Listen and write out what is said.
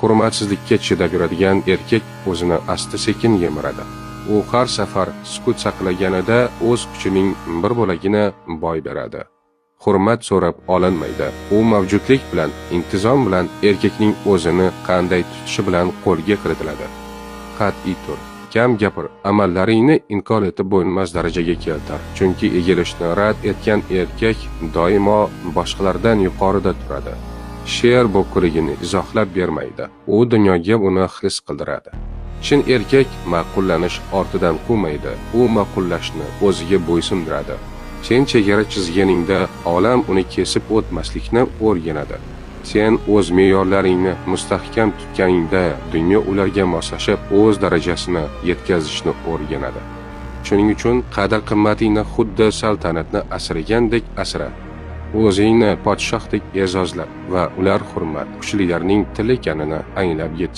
Hurmatsizlikka chidab yuradigan erkak o'zini asta-sekin yemiradi. U har safar sukut saqlaganida o'z kuchining bir bo'lagini boy beradi. Hurmat so'rab olinmaydi. U mavjudlik bilan, intizom bilan, erkakning o'zini qanday tutishi bilan qo'lga kiritiladi. Qat'iy tur. Kam gapir, amallaringni inkor etib bo'lmas darajaga keltir. Chunki egilishni rad etgan erkak doimo boshqalardan yuqorida turadi. Sher bo'kirigini izohlab bermaydi. U dunyoga uni his qildiradi. Chin erkak ma'qullanish ortidan quvmaydi. U ma'qullashni o'ziga bo'ysundiradi. Sen chegara chizganingda olam uni kesib o'tmaslikni o'rganadi. Sen o'z me'yorlaringni mustahkam tutganingda dunyo ularga moslashib, o'z darajasini yetkazishni o'rganadi. Shuning uchun qadr-qimmatingni xuddi saltanatni asragandek asra. O'zingni podshohdek e'zozla va ular hurmat kuchlilarning tili ekanini anglab yetsin.